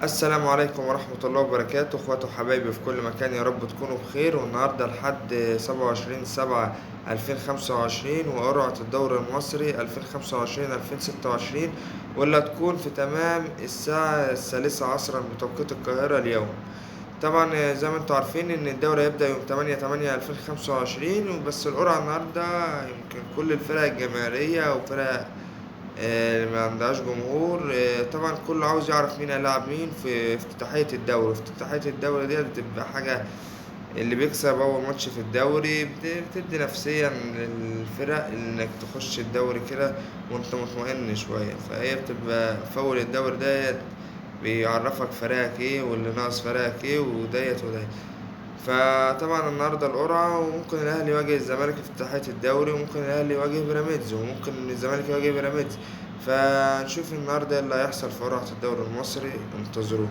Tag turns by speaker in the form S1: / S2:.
S1: السلام عليكم ورحمة الله وبركاته، اخواتي وحبايبي في كل مكان، يا رب تكونوا بخير. والنهاردة الحد 27/7/2025، وقرعة الدوري المصري 2025-2026، واللي هتكون في تمام الساعة 3 عصرا بتوقيت القاهرة اليوم. طبعا زي ما انتم عارفين ان الدوري هيبدأ يوم 8/8/2025، بس القرعة النهاردة يمكن كل الفرق الجماهيرية وفرق ما عندهاش جمهور، طبعا كله عاوز يعرف مين هيلاعب مين في افتتاحية الدوري. افتتاحية الدوري دي بتبقى حاجة، اللي بيكسب أول ماتش في الدوري بتدي نفسيا للفرق إنك تخش الدوري كده وأنت مطمئن شوية. فهي بتبقى فول الدوري ديت بيعرفك فريقك ايه واللي ناقص فريقك ايه وديت وديت. فطبعا النهارده القرعة، وممكن الأهلي يواجه الزمالك في افتتاحية الدوري، وممكن الأهلي يواجه بيراميدز، وممكن الزمالك يواجه بيراميدز. فنشوف النهارده اللي هيحصل في قرعة الدوري المصري، انتظروه.